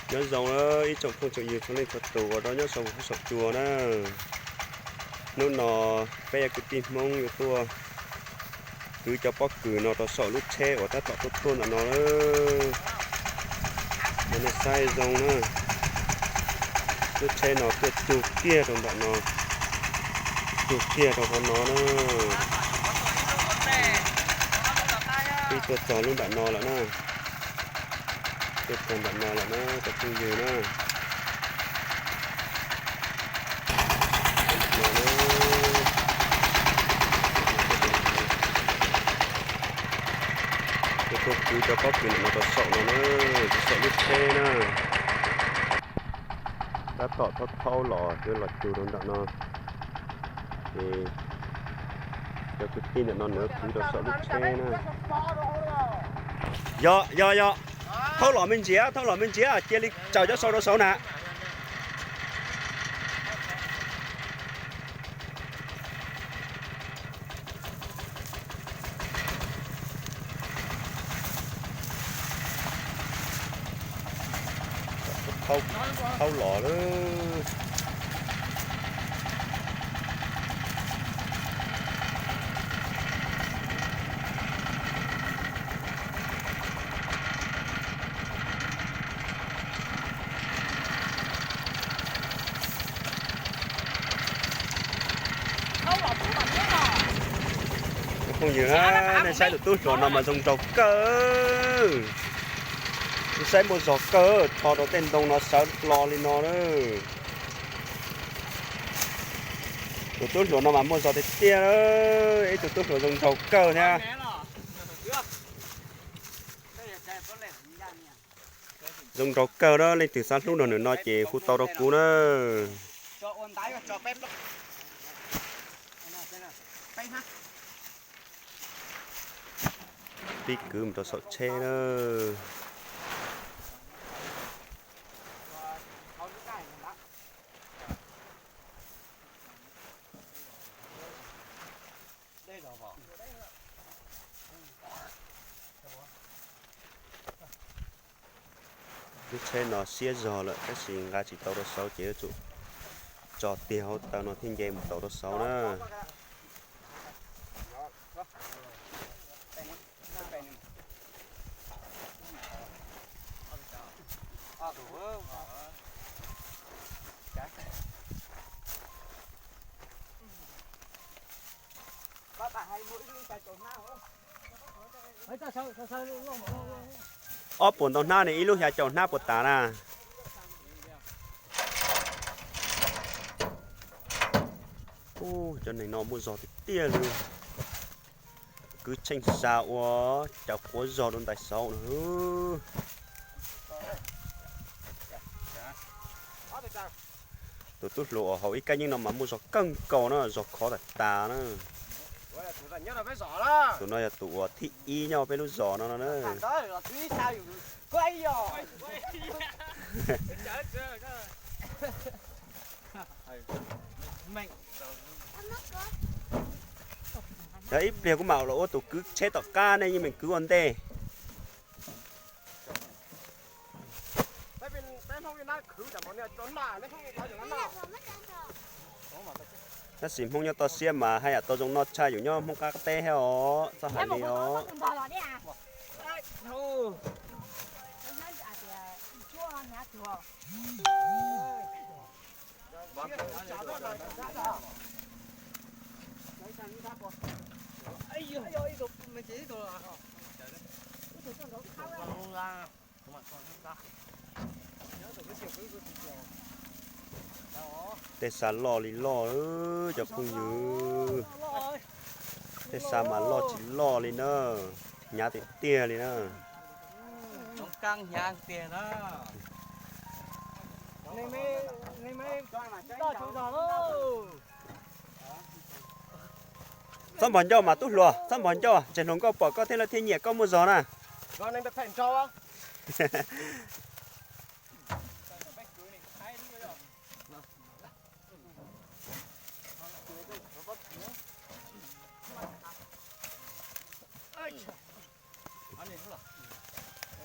Nyob zoo ib tsoom phooj tsoom ywg txhua leej txhua tus uas nyob saum huab saum cua na. Hnub no peb yog kwv tij Hmoob yuav tuaj kwv cov pob kws no rau saum lub tsheb uas tab tom tuaj tuaj ntawm no. Nej saib zoo na, lub tsheb no tuaj cug kiag rau ntawm no, cug kiag rau hauv no na. Twb tuaj txog lub ntawm no lawm na. Tuaj txog ntawm no lawm na cov phooj ywg na. Tuaj kwv cov pob kws ntawm no rau saum no na, rau saum lub tsheb na. Tab tom thaub thaub los twb los cug rau ntawm no. Ces cov kwv tij ntawm no nws kwv rau saum lub tsheb na. Yog yog yog, thaub los me ntsis, thaub los me ntsis, cia li tsaws cov sau rau saud na. Thaub los lawm. Cov phooj ywg, nej saib tus tub hluas no mas zoo nraug kawg. Nej saib muaj zog kawg, rho rau tej ntoo no sawv hlo li no na. Tus tub hluas no mas muaj zog tiag tiag, ib tug tub hluas zoo nraug kawg thiab. Zoo nraug kawg na, leej twg xav hlub nrog nws no ces hu tau rau kuv na. Pib kwv mus rau saum tsheb na. Lub tsheb no siab zog lawm tab sis nqa tsis tau rau saud ces yuav tsum tso tiag hauv taw no thiaj nce mus tau rau saud na. Ob puas ntau hnab ne, ib lub xya caum hnab puas tas na? Ub, cov neeg no muaj zog tiag tiag li. Kwv tsheej xa ua cov quav zog rau ntais saud na. Tus tub hluas uas haus ib kab yeeb no mas muaj zog kawg nkaus na, zog khov tas tas na. Tus no yog tus uas thib ib nyob peb lub zos no no na. Yog ib pliag kuv mam los ua tus kwv tsheb tom qab, nej yeej meem kwv ua ntej. Tab sis Hmoob nyob toj siab mas haj yam tau zoo noj tshaj yus nyob Hmoob qab teb thiab os, txoj hais li os. Tej xa loj li loj, cov phooj ywg. Tej xa mas loj tsis loj li na, hnyav tiag tiag li na. Txhob npog ncauj mas tub hluas, txhob npog ncauj, tseg hluas nkauj pom koj thiab lawv thiaj nyiam koj muaj zog na.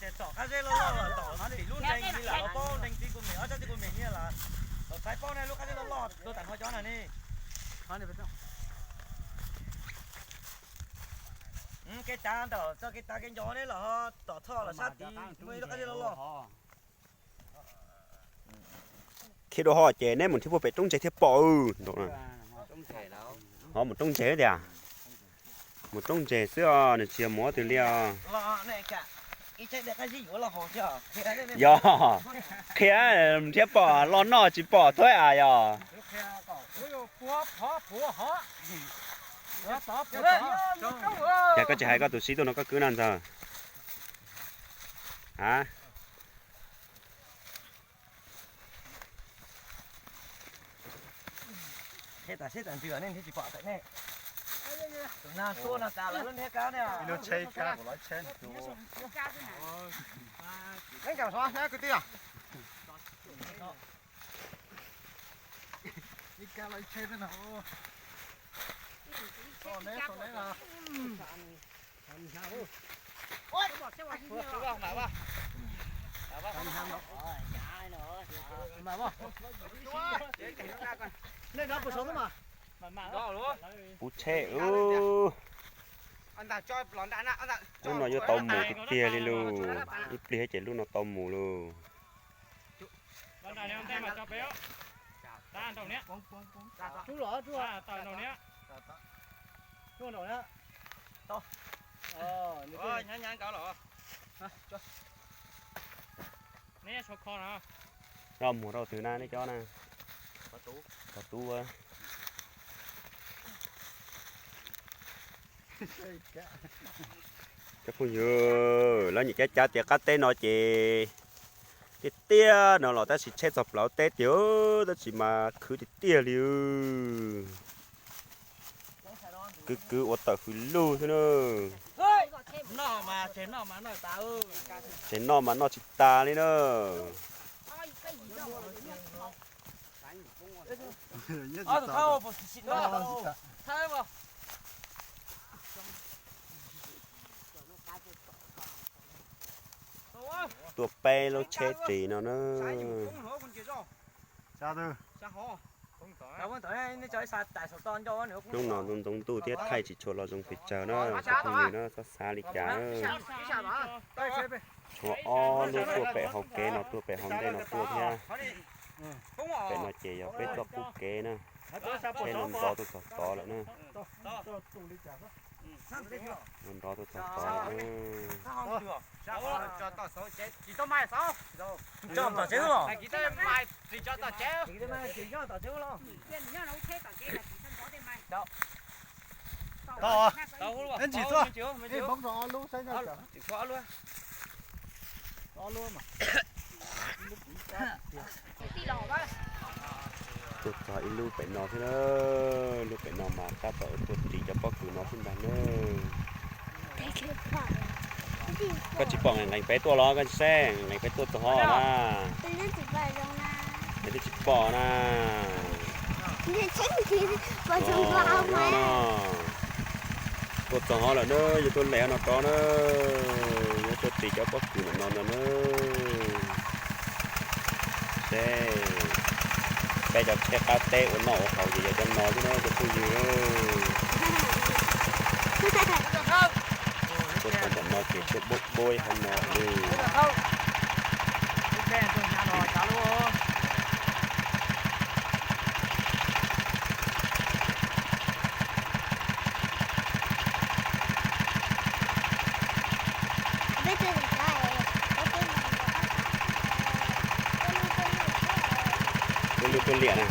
Ces tom qab zeb loj loj los tom tim lub nrees li lam los paub nrees txiv kuv mem ob tsob txiv kuv mem nyiaj lawm. Los txhais paub ne lub qab zeb loj loj tuaj tam no cov na ne. Kev tav ntawm txoj kev tav kev ncov neb los ho tom txhoj los sab tid muaj ib lub qab zeb loj loj. Khiav dua ho ces neb mus nrhiav puag pem roob ntseg thiaj pom. Ho mus roob ntseg tiag. Mus roob ntseg xwb os, nws tsis yog mus ob tug li os. Yog, qhia nrhiav pom los noj tsis pom thuab as yog. Yog koj tsis hais koj tus sib tuaj no koj kwv na ntxawg. A, Puv tsheb. Hnub no yuav tau mus tiag tiag li lauj, ib pliag ces lub no tau mus lauj. Rau muag rau twg na neb cov na? Cov tub. Cov phooj ywg, lawv nyiam cav cav tias qab teb no ces tiaj tiaj no los tab sis tsheb txog plawv teb tiag, tab sis mas khwv tiag tiag li. Kwv kwv ua tawm hws lug xwb na. Tseem noj mas noj tsis tas li na. Tuaj peb lub tsheb ris no na. Hnub no ntxoov ntxoov ntuj thiab thaij tsis tshua los zoo pes tsawg na, cov phooj ywg na txhob xav li cas na. Tshuav ob lub tuaj pem hauv kev no tuaj pem hauv ntej no tuaj thiab. Pem no ces yog peb txoj qub kev na. Peb no nrov tuaj txog tod lawm na. Nrov tuaj txog tod lawm na. Tuaj txog ib lub pem no xwb na, lub pem no mas tab tom tuaj ris cov pob kws no xwb ntag na. Koj tsis pom nqees peb tuaj los koj tsis saib nqees peb tuaj txog ho na. Neb twb tsis pom na. Tuaj txog ho lawm na, yuav tuaj lem no rov na, yuav tuaj ris cov pob kws no no no na. Seb peb cov tsheb qab teb ua noj ua haus ces yog cov no xwb na cov phooj ywg. Tuaj txog ntawm no ces tuaj bub bub qhov no li. Tuaj lwj tuaj liam na.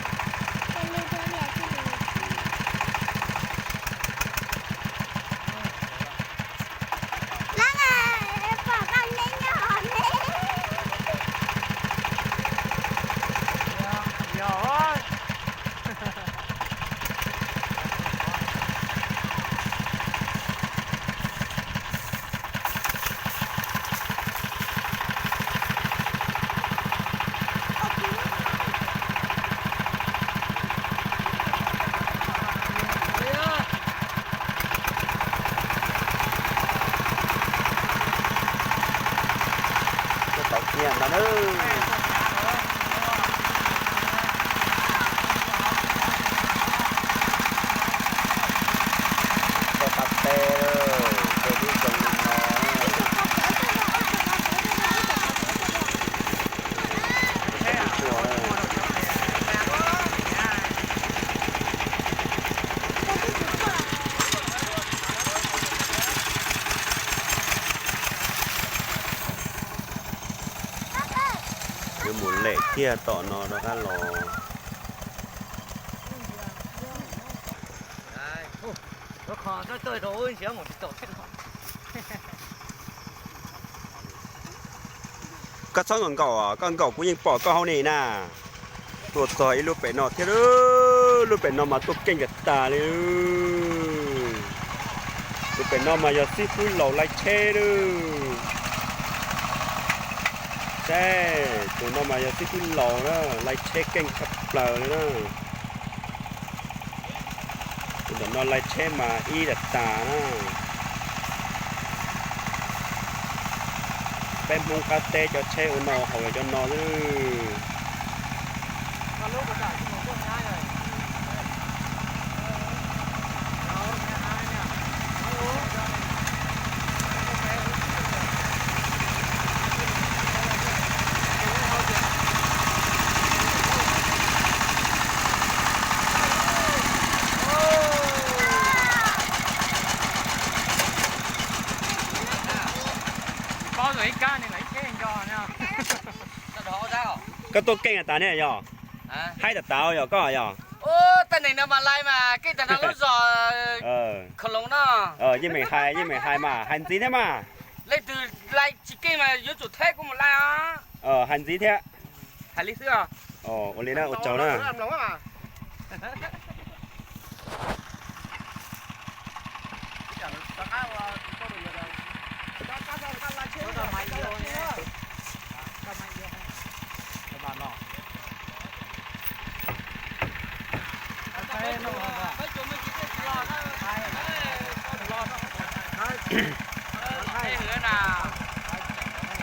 Nyiam ntag nawb. Txoj qab teb, tej lub zoo li no. Yuav mus lem kiag tom no rov qab los. Koj txhob nkaum nkaum, koj nkaum kuv yeej pom koj hauv ne na. Tuaj txog ib lub pem no thiab, lub pem no mas tuaj keej kiag tas li. Lub pem no mas yog xib fwb laus lais tsheb lawm. Saib, tus no mas yog xib fwb laus na, lais tsheb keej tshaj plaws li na. Tus ntawm no lais tsheb mas ib tas tas na. Peb Hmoob qab teb cov tsheb ua no haus yog cov no xwb. Koj tuaj keej tas ne yog? Haib tas tas yog koj yog? Yeej meem hais, yeej meem hais mas hais ntxiv thiab mas. Leej twg lais tsis keej mas yuav tsum theb kuv mus lais os. Hais ntxiv thiab. Hais li xwb. Ua li na, ua tsaug na.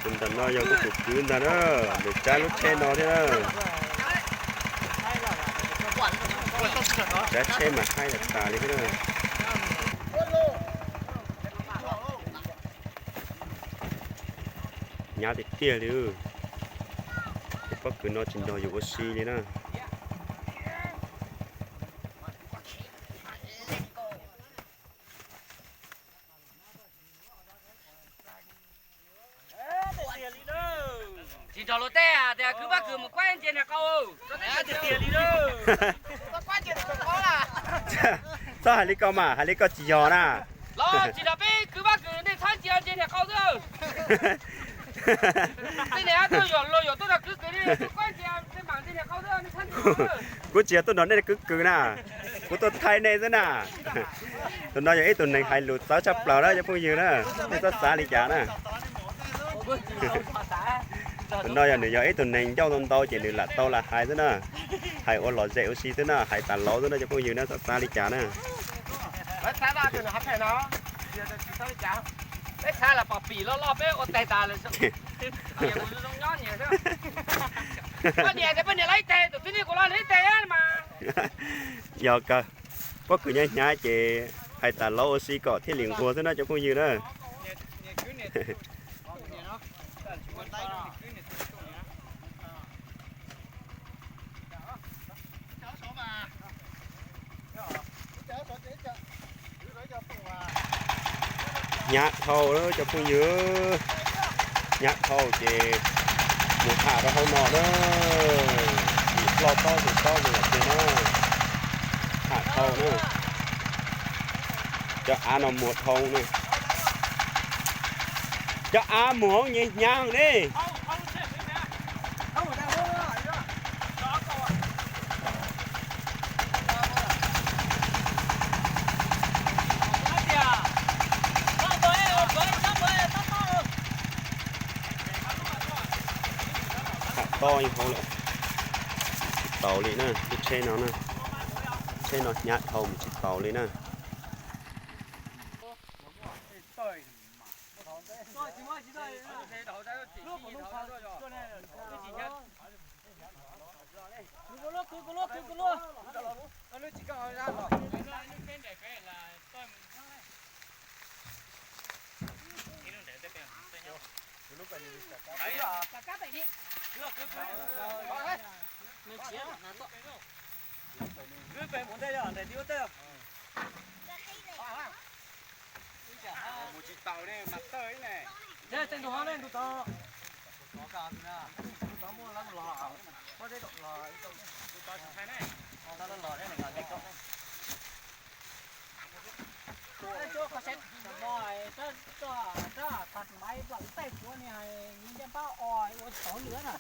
Tus ntawm no yog kuv tus kwv ntag na, nws tsav lub tsheb no thiab na. Tsav tsheb mas haib tas tas li thiab na. Hnyav tiag tiag li. Tus pob kws no tsis nrog yus ua si li na. Tsis nrog luag tej tias kwv Paj Kws mus kuab ntsia niag qau. Txhob hais li ko mas, hais li ko tsis yog na. Los tsis nrog peb kwv Paj Kws nej txhob ntsia ntsia niag qau xwb. Tej niag tuaj yuam luag yuam tuaj nrog kwv Kws nej kuab ntsia tej mam ntsia niag qau xwb. Kuv tsis yog tuaj nrog nej kwv Kws na, kuv tuaj thaij nej xwb na. Tus no yog ib tug neeg hais lus txawv tshaj plaws na cov phooj ywg na, nej txhob xav li cas na. Tus no yog nws yog ib tug neeg ncauj ntau ntau ces nws lam tau lam hais xwb na. Hais ua lom zem ua si xwb na, hais tas lauv xwb na cov phooj ywg na, txhob xav li cas na. Peb xav los pom pim loj loj peb ua teg tas lawm. Poj niam tias poj niam los ib teg, tus txiv neej kuv los ib teg mas. Yog kawg, pob kws hnyav hnyav ces hais tas lauv ua si kom thiaj li nquag xwb na cov phooj ywg na. Hnyav dhau lawm cov phooj ywg, hnyav dhau ces mus tham rau hauv no na, yim ploj tob tus tob mus yam tiag na, tham dhau na. Cov av no muag dhau na. Cov av muag hauv nyias hnyav ne. Tham tob yeej hauv lawm, tsis taus li na, lub tsheb no na, tsheb no hnyav dhau mus tsis taus li na.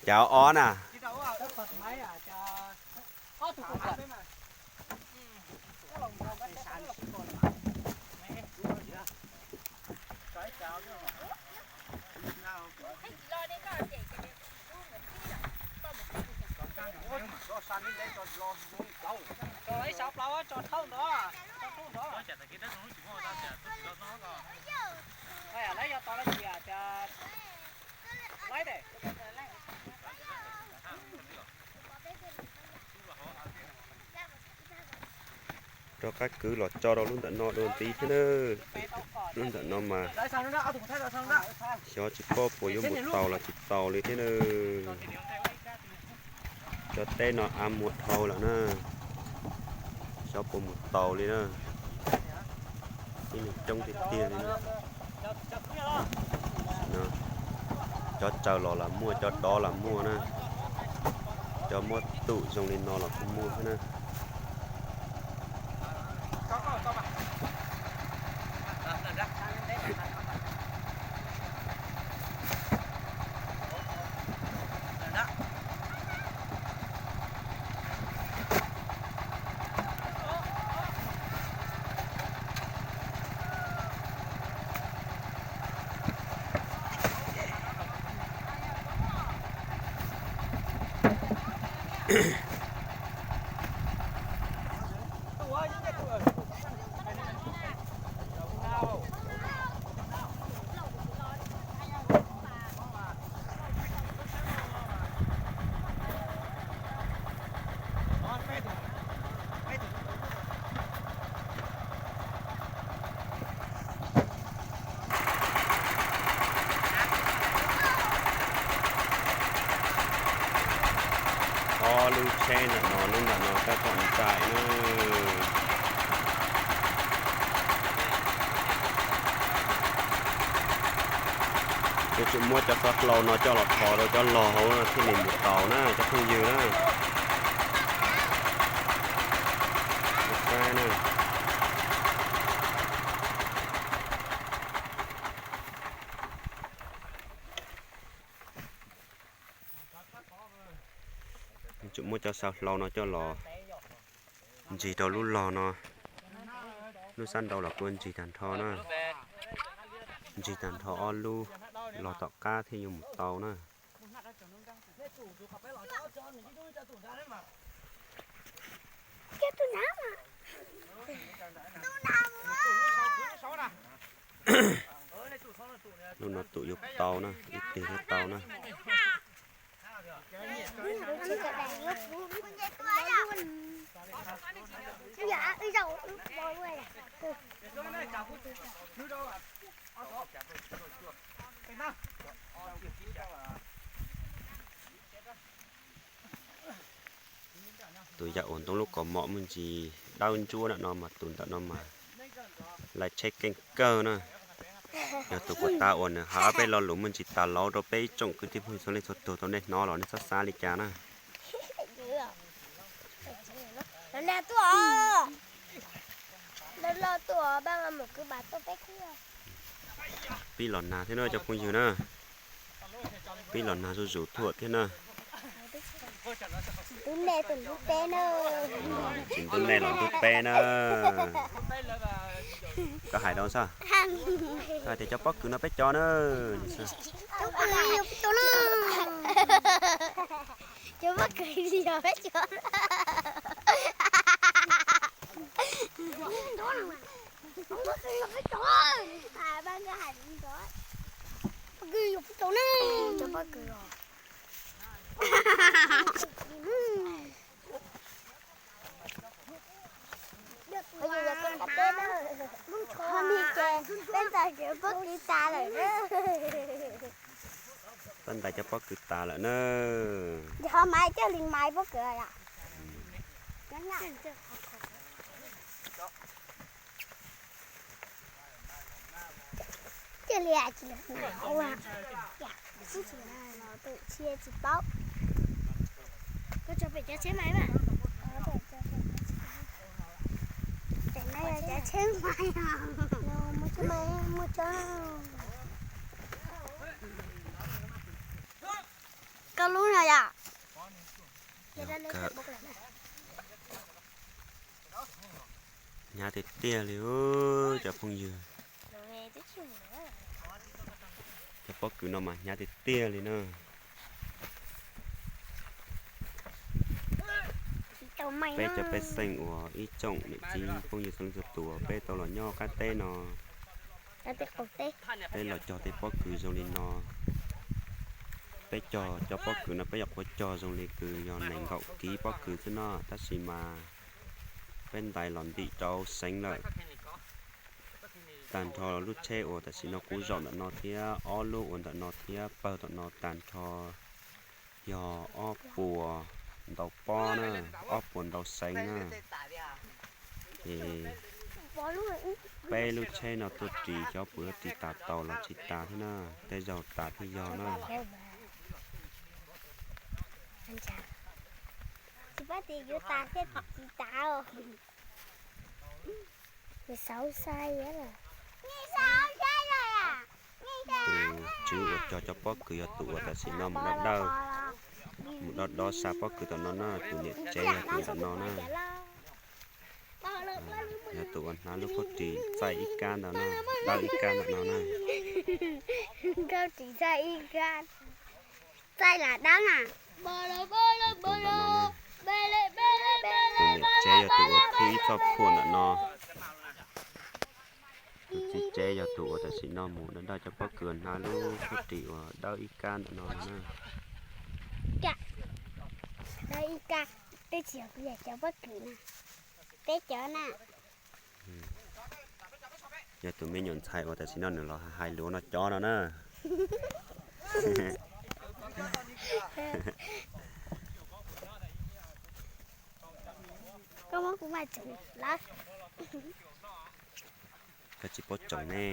Cov o na. Rov qab kwv los tso rau lub ntawm no dua ntxiv thiab na. Lub ntawm no mas xyov tsis paub puas yuav mus taus los tsis taus li thiab na. Cov teb no av muag dhau lawm na, xyov puas mus taus li na. Ib nws coob tiag tiag li na. Cov tsaws los los muaj, cov dov los muaj na. Cov muab tum zoo li no los kuj muaj thiab na. Ob lub tsheb ntawm no, lub ntawm no tab tom nraim na. Yuav tsum muab cov xav hlau no coj los dhos rau cov log hauv thiaj li mus taus na cov phooj ywg na. Saib na. Yuav tsum muab cov xav hlau no coj los ntsig rau lub log no. Lub sab nraud los kuj ntsig tag nrho na. Ntsig tag nrho ob lub, los tom qab thiaj yuav mus tau na. Lub no tum yuav tau na, ib teg thiaj tau na. Tus yam uas ntoo lub kaus mom me ntsis dawb ntsuab ntawm no mas tus ntawm no mas lawv tsheb keej kawg na. Yog tus puas tas uas nws hais ob peb lo lus me ntsis tas lauv rau peb ib tsoom kwv tij phooj ywg txhua leej txhua tus tau nej hnov los nej txhob xav li cas na. Pib los nag thiab na cov phooj ywg na. Pib los nag zuj zus tuaj thiab na. Tsis ntub nej los ntub peb na. Koj hais rau xwb, koj hais tias cov pob kws no peb cov na. Cov pob kws os. Ho li ces peb ntais cov pob kws tas lawm na. Peb ntais cov pob kws tas lawm na. Ces ho mas coj li mas pob kws yom. Cia li tsis ua, tus tsis tsis paub. Koj tso pem cov tsheb mais na. Pem no yog cov tsheb mais os. Muaj tsheb mais, muaj tsheb. Koj lub no yom. Hnyav tiag tiag li cov phooj ywg. Cov pob kws no mas hnyav tiag tiag li na. Peb cov pej xeem uas ib tsoom niam txiv phooj ywg txhua leej txhua tus, peb tau los nyob qab teb no, peb los cog tej pob kws zoo li no. Peb cog cov pob kws no peb yuav qhuav cog zoo li kws yog nees nkaum kiv pob kws xwb no, tab sis mas peb ntais los ntim rau seev lawm. Tag nrho lub tsheb uas tam sim no kuv zaum ntawm no thiab ob lub uas ntawm no thiab pawg ntawm no tag nrho yog ob puas ntau pob na, ob puas ntau seev na. Ces peb lub tsheb no tuaj ris xyov puas yuav ris tas tau los tsis tas thiab na, tej zaug tas thiaj yog na. Tsis paub tias yuav tas thiab tsis tas os. Tus tswv uas cog cov pob kws yog tus uas tam sim no mus dob dawj, mus dob dob xa pob kws tom no na, tus niam tsev yog tus ntawm no na. Yog tus uas hnav lub khaub ris txaij ib kab ntawd na, dawb ib kab ntawm no na. Khaub ris txaij ib kab, txaij lam dawb na. Tus ntawm no na. Tus niam tsev yog tus uas khwb ib txoj phuam ntawm no. Tus txiv tsev yog tus uas tam sim no mus dob dawj cov pob kws, hnav lub khaub ris uas dawb ib kab ntawm no na. Dawb ib kab, twb tsis yog kuv yog cov pob kws na, peb cov na. Yog tus me nyuam ntxhais uas tam sim no nws los hais lus no cov no na. Koj muab kuv mas tseem lawm. Koj tsis paub tsoom ne.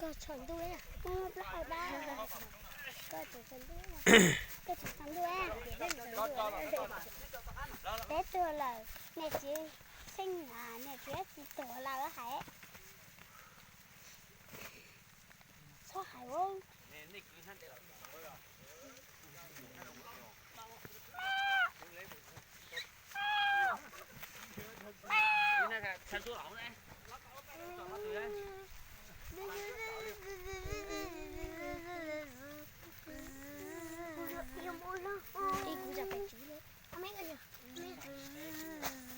Koj tsom ntuj, koj tsom ntuj, koj tsom ntuj, peb tuag lawm, nej tsis xeeb, nej tsis tsis tuag lawm hais. Txhob hais.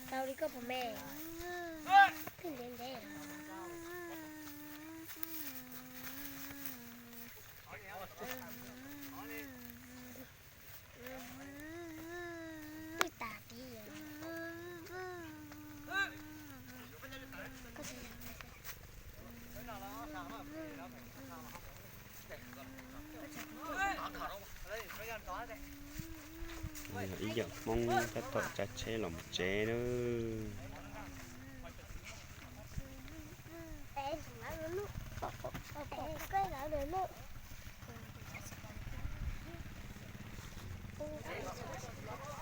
Tau li koj puas me? Twb ntev ntev. Twb tas tid. Yog ib yam Hmoob tab tom caij tsheb los mus tsev na.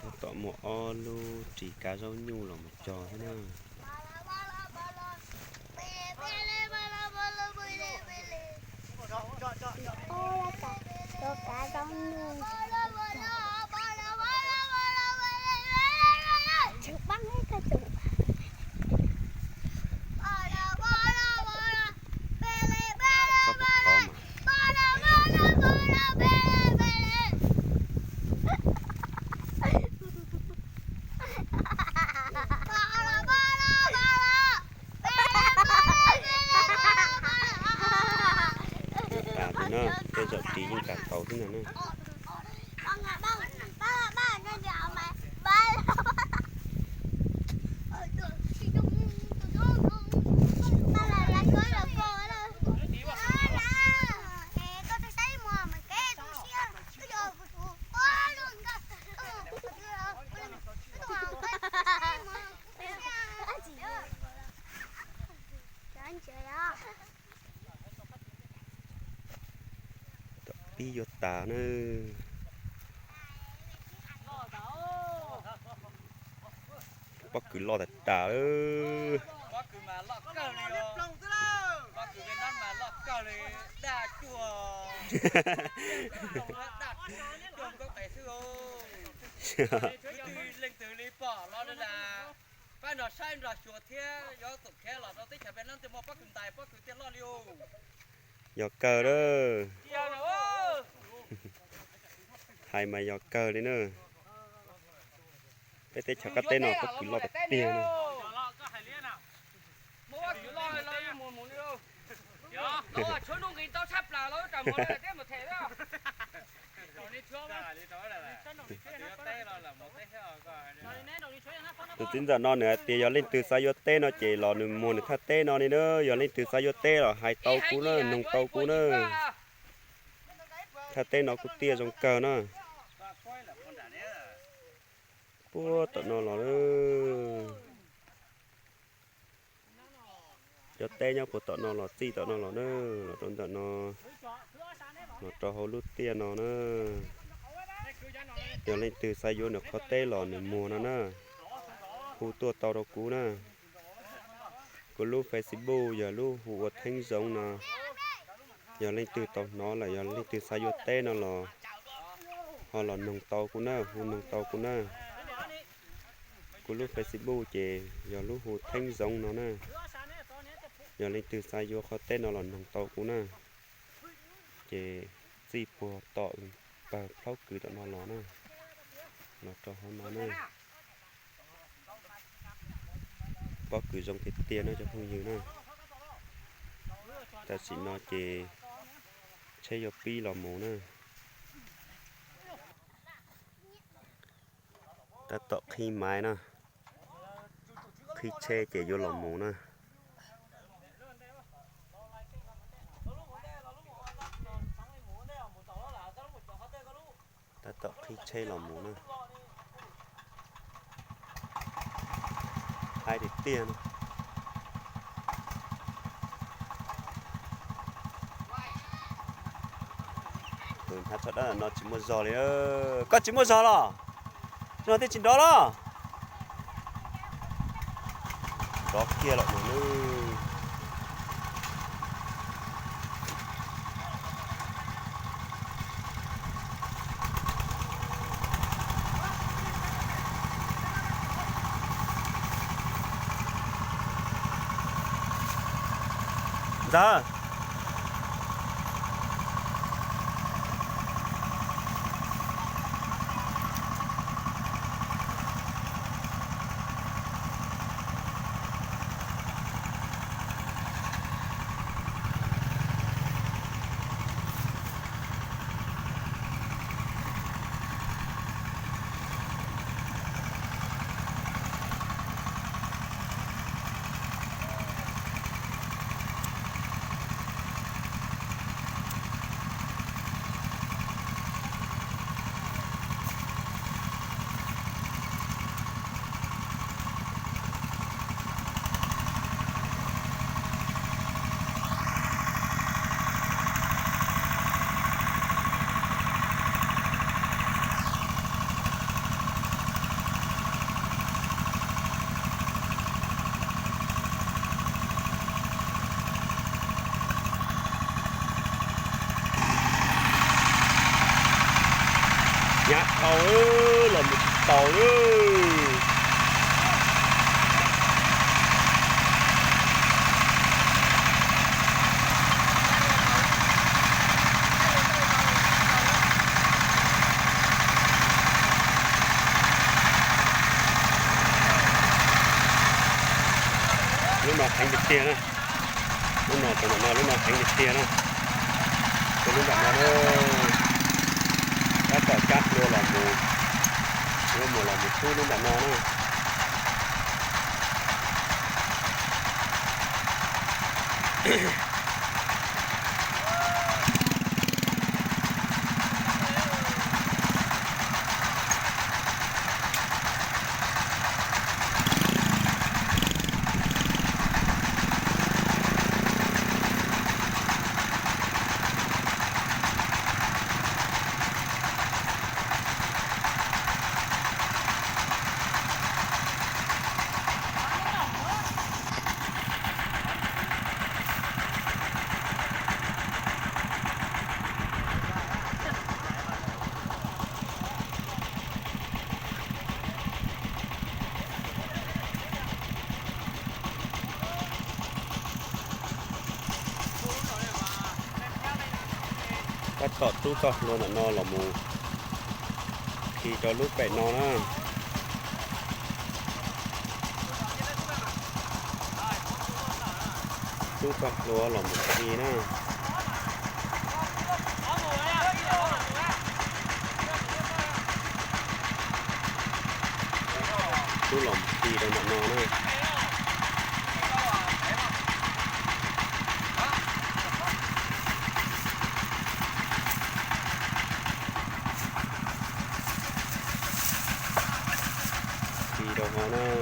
Tab tom muaj ob lub ris kav zaub nyuj los mus cog thiab na. Txhob kov mas. na, tej zaum ris yeej kam tau xwb ntag na. Tom pib yuav tas na. Pob kws loj tas tas. Pob kws mas loj kawg li, pob kws Vietnam mas loj kawg li, daj cuag, daj cuag nkauj qes xwb. Leej twg li pom los li las, pab nrog saib nrog xyuas thiab yuav txum khiav los rau teb chaws Vietnam thiaj muaj pob kws ntais, pob kws thiaj loj li os. Yog kawg lawm. Hais mas yog kawg li na. Peb teb chaws qab teb no pob kws loj tiag tiag na. Tus txiv ntxawm no nws hais tias yog leej twg xav yuav teb no ces los nws muag nws thaj teb no li na. Yog leej twg xav yuav teb los hais tau kuv na, noog tau kuv na. Thaj teb no kuj tiaj zoo kawg na. Puag tom no los, cov teb nyob puag tom no los txij tom no los na, los rau ntawm no, los rau hauv lub tiaj no na. Yog leej twg xav yuav nws qhov teb los nws muag no na, hu tuaj tau rau kuv na. Kuv lub Facebook yog lub hu ua Theeb Zoov no. Yog leej twg tau hnov lawm, yog leej twg xav yuav teb no los ho los noog tau kuv na, hu noog tau kuv na. Kuv lub Facebook ces yog lub hu Theeb Zoov no na. Yog leej twg xav yuav qhov teb no los noog tau kuv na. Ces txij puag tom pawg plaub kws tom no los na, los rau hauv no na. Pob kws zoo tiag tiag na cov phooj ywg na. Tam sim no ces tsheb yuav pib los mus na. Tab tom qhib maiv na, qhib tsheb ces yuav los mus na. Tab tom qhib tsheb los mus na. Haib tiag tiag na. Tus hnab tsho dawb no tsis muaj zog li. Koj tsis muaj zog los? Zog thiaj tsis nrov los? Nrov kiag lawm no. Ntxawg. Nyab dhau, los mus tsis tau li. Lub no heev tiag tiag na. Lub no, tus no, lub no heev tiag tiag na. Lub nram no na, tab tom cab hlua los mus, yuav mus los mus txhub lub nram no na. Tab tom txhub txoj hlua ntawm no los mus khi rau lub pem no na. Txhub txoj hlua los mus khi na. Txhub los mus khi rau ntawm no na. Khi rau hauv na.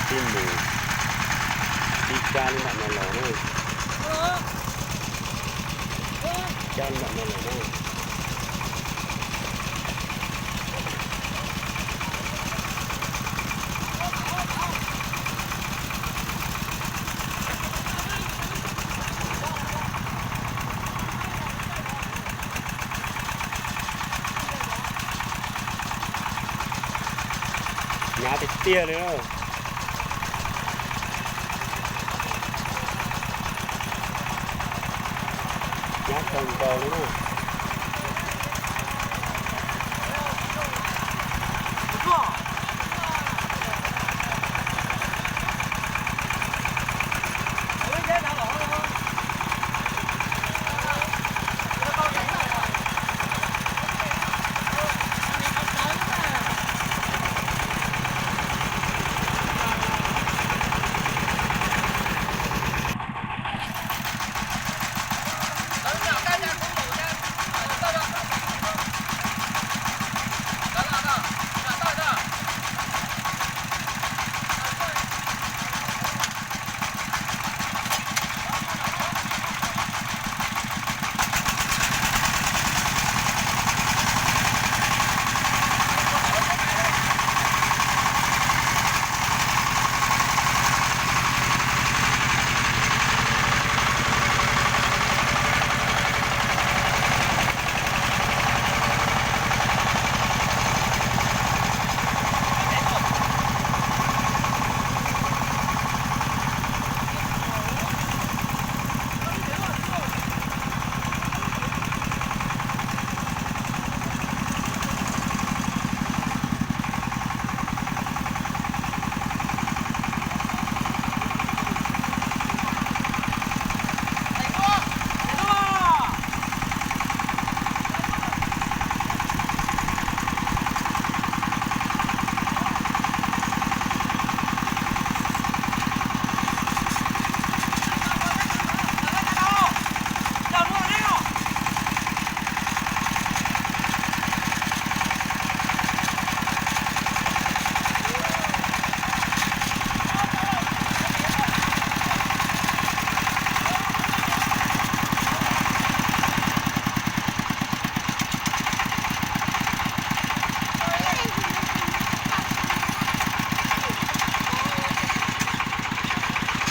Tib mus, tib cab lub nram no los na. Cab lub nram no los na. Hnyav tiag tiag li na. Hnyav kawg nkaus li na.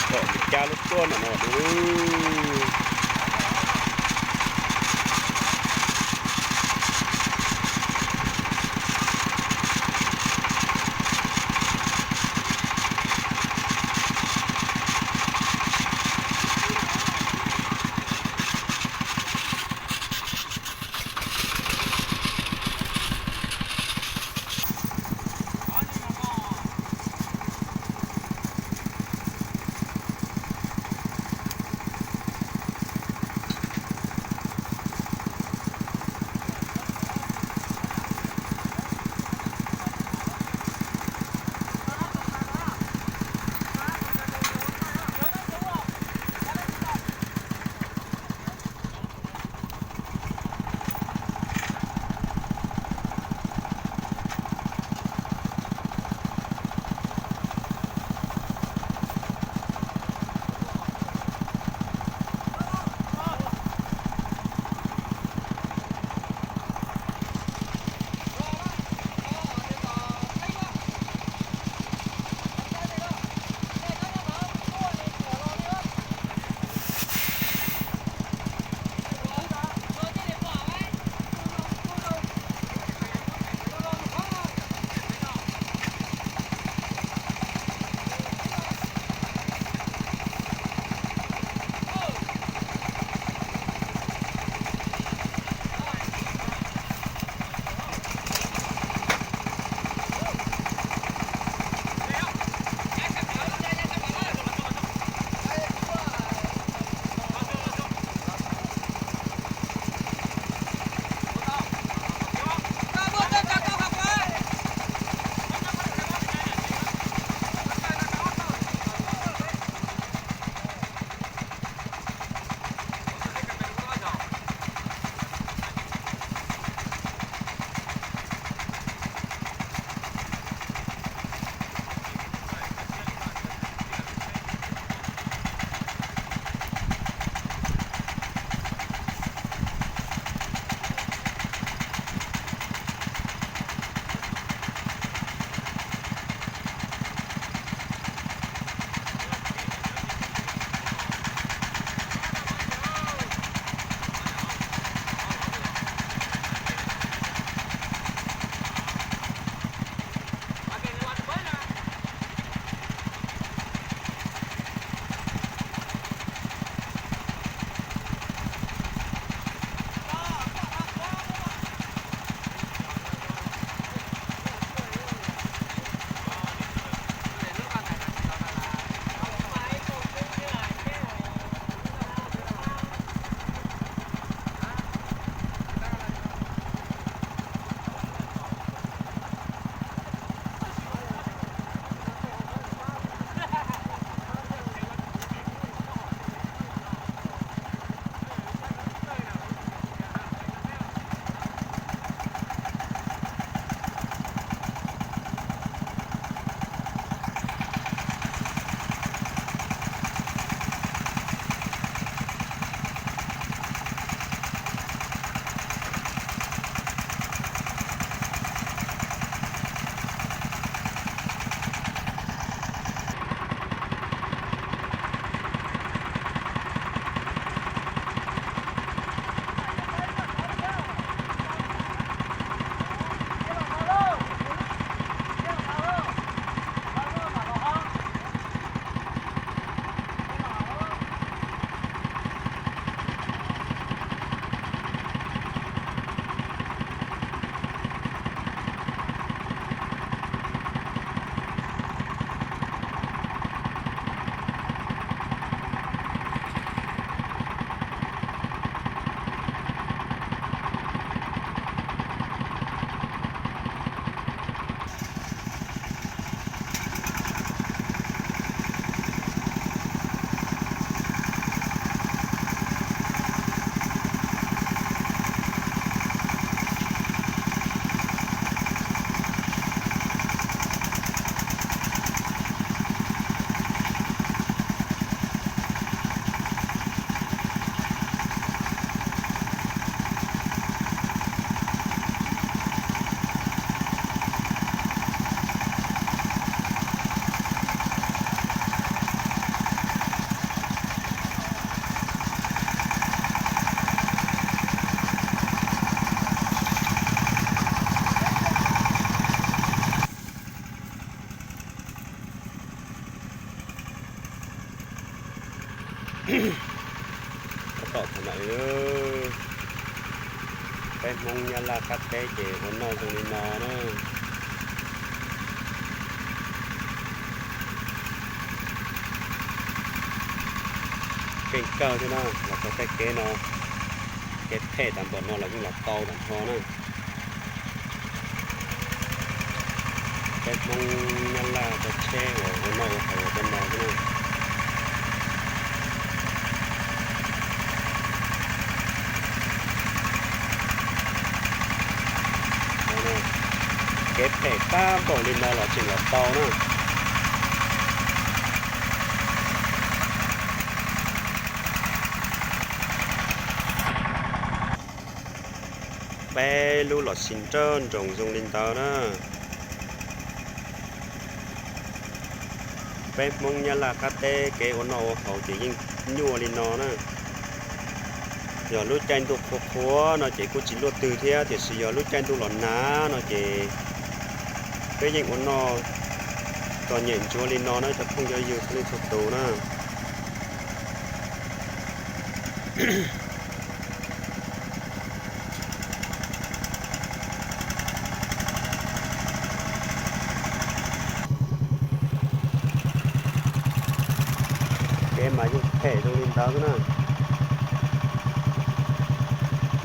Kom mus cab lub tuaj ntawm no du. Peb Hmoob Nyab Laj qab teb ces ua noj zoo li no na. Keej kawg thiab na, los txog tej kev no, kev phem tas npaum no los yeej los tau ntawm no na. Peb Hmoob Nyab Laj cov tsheb uas ua noj ua haus ua tau no xwb na. Kev phem qab npaum li no los tseem los tau na. Peb lub los sis nrawj nroos zoo li ntawd na. Peb Hmoob Nyab Laj qab teb kev ua noj ua haus ces yeej nyuaj li no na. Yog lub caij ntuj qhua qhua no ces kuj tsis luaj twg thiab, tiam sis yog lub caij ntuj los nag no ces peb yeej ua noj txom nyem ntsuav li no na cov phooj ywg txhua leej txhua tus na. Kev mas yeej phem zoo li ntawd xwb na.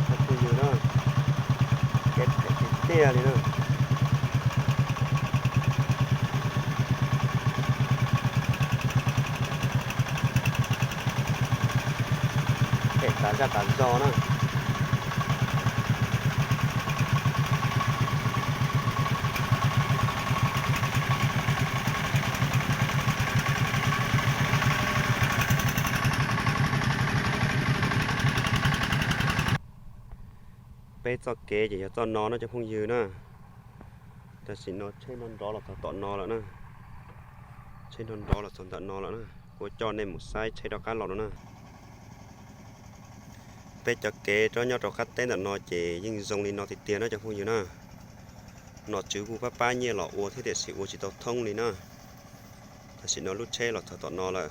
Cov phooj ywg na, kev phem tiag tiag li na. Phem tas zaj tas zog na. Peb txoj kev ces yog txoj no na cov phooj ywg na. Tam sim no tsheb nrov nrov los txog tom no lawm na. Tsheb nrov nrov los txog ntawm no lawm na. Kuv coj nej mus saib tsheb rov qab los no na. Peb cov kev rov nyob rau qab teb ntawm no ces yeej zoo li no tiag tiag na cov phooj ywg na. Nom tswv kuj pab pab nyiaj los ua thiab tiam sis ua tsis tau thoob li na. Tam sim no lub tsheb los txog tom no lawm.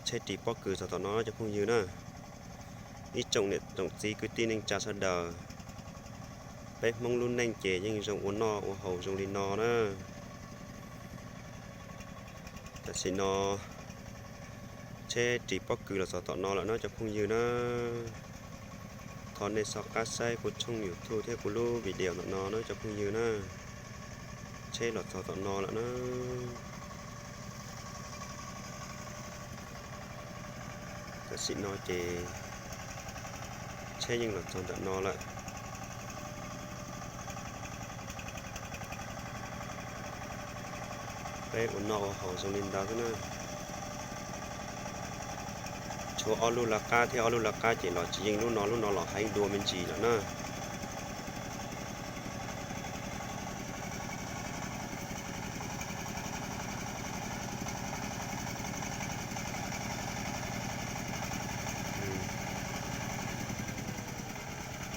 Tsheb ris pob kws txog tom no cov phooj ywg na. Ib tsoom niam tsoom txiv kwv tij neej tsa sawv daws, peb Hmoob lub neej ces yeej zoo ua noj ua haus zoo li no na. Tam sim no tsheb ris pob kws los txog tom no lawm na cov phooj ywg na. Thov nej so qab saib kuv tshooj YouTube thiab kuv lub video ntawm no na cov phooj ywg na. Tsheb los txog tom no lawm na. Tam sim no ces tsheb yeej los txog ntawm no lawm. Peb ua noj ua haus zoo li ntawd xwb na. Tshuav ob lub laj qab thiab ob lub laj qab ces los tsis yeej lub no, lub no los heev dua me ntsis lawm na.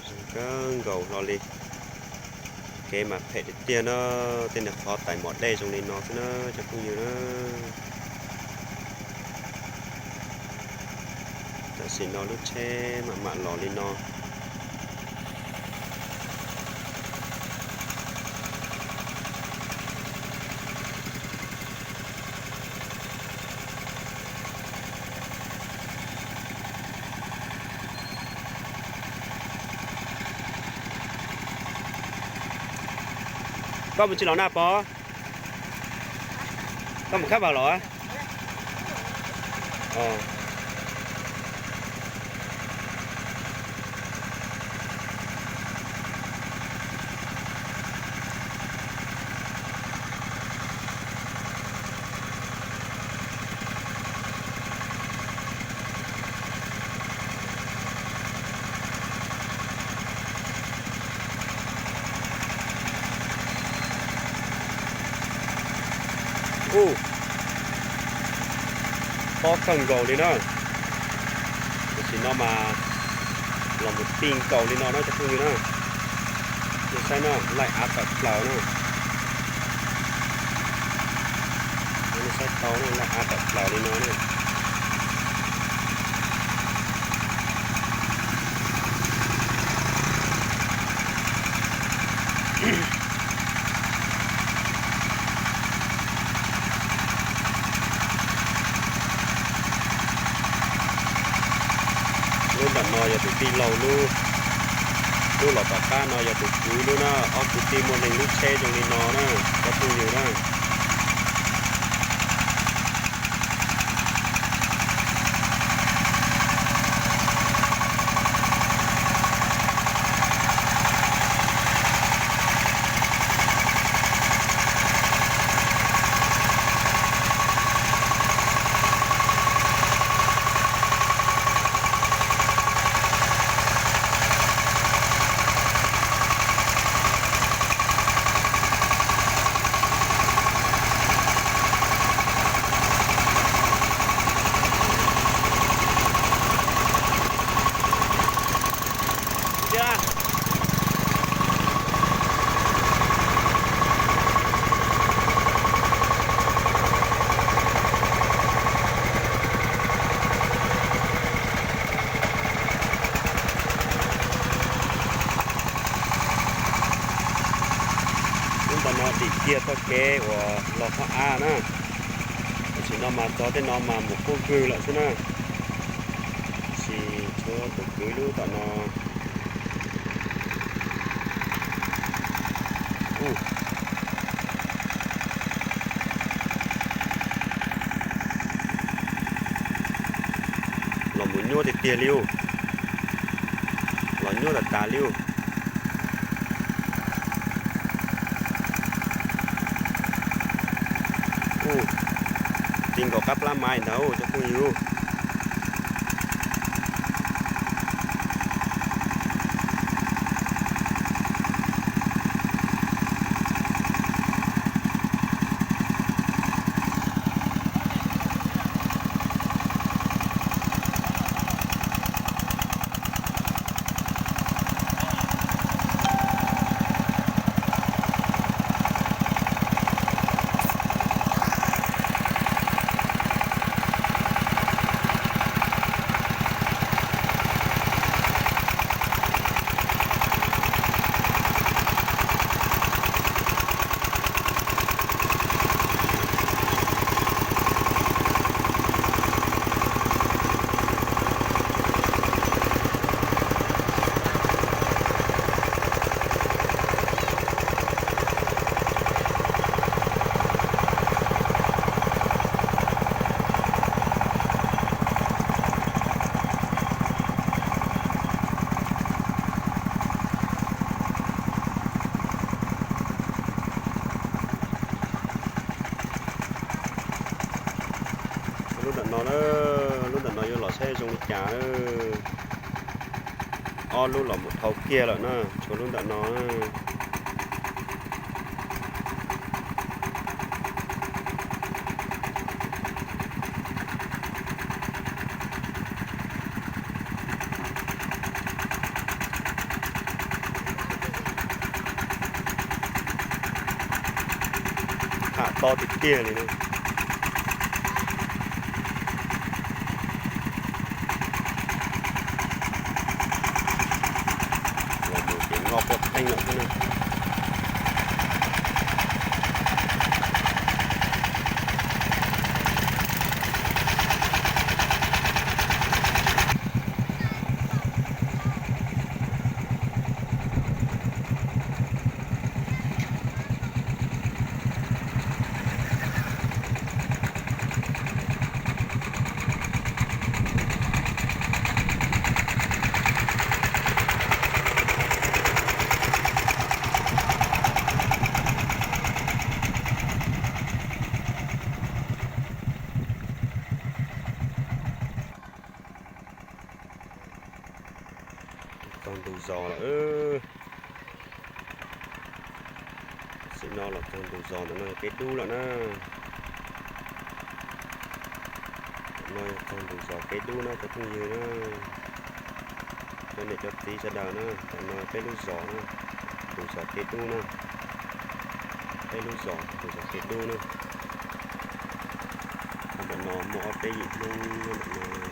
Zoo kawg nkaus hlo li. Kev mas phem tiag tiag na, tej niag qhov tais mom dej zoo li no xwb na cov phooj ywg na. Tam sim no lub tsheb mam mam los li no. Koj mus tsis los na Pov? Koj mus khab vag los? Ub, tob kawg nkaus li na. Tam sim no mas los mus ti nkaus li no na cov phooj ywg na. Nej saib no, laij av tawm plaws na. Nej saib tau na, laij av tawm plaws li no na. Lub ntawm no yog tus tij laug lub, lub los tom qab no yog tus kwv lub na. Ob kwv tij muaj neeg lub tsheb zoo li no na, cov phooj ywg na. Lub ntawm no dim kiag txoj kev uas los qhov av na. Tam sim no mas txog tej no mas mus qub vwg lawm xwb na. Tab sis tshuav tus kwv lub tom no. Los mus nyuaj tiag tiag li ub. Los nyuaj tas tas li ub. Ub, ti nkaus qab plab maiv ntag cov phooj ywg. Lub ntawm no na, lub ntawm no yuav los saib zoo li cas na. Ob lub los mus dhau kiag lawm na, tshuav lub ntawm no na. Tham to tiag tiag li na. Los mus ces nqo quaj theej lawm xwb na. Txog ntug zos lawm. Tam sim no los txog ntug zos, ntawm no yog kev dub lawm na. Ntawm no yog txog ntug zos kev dub na cov phooj ywg na. Cov niam cov txiv sawv daws na, ntawm no peb lub zos na, ntug zos kev dub na. Peb lub zos ntug zos kev dub na. Ntawm no muaj ob peb yim hnub ntawm no.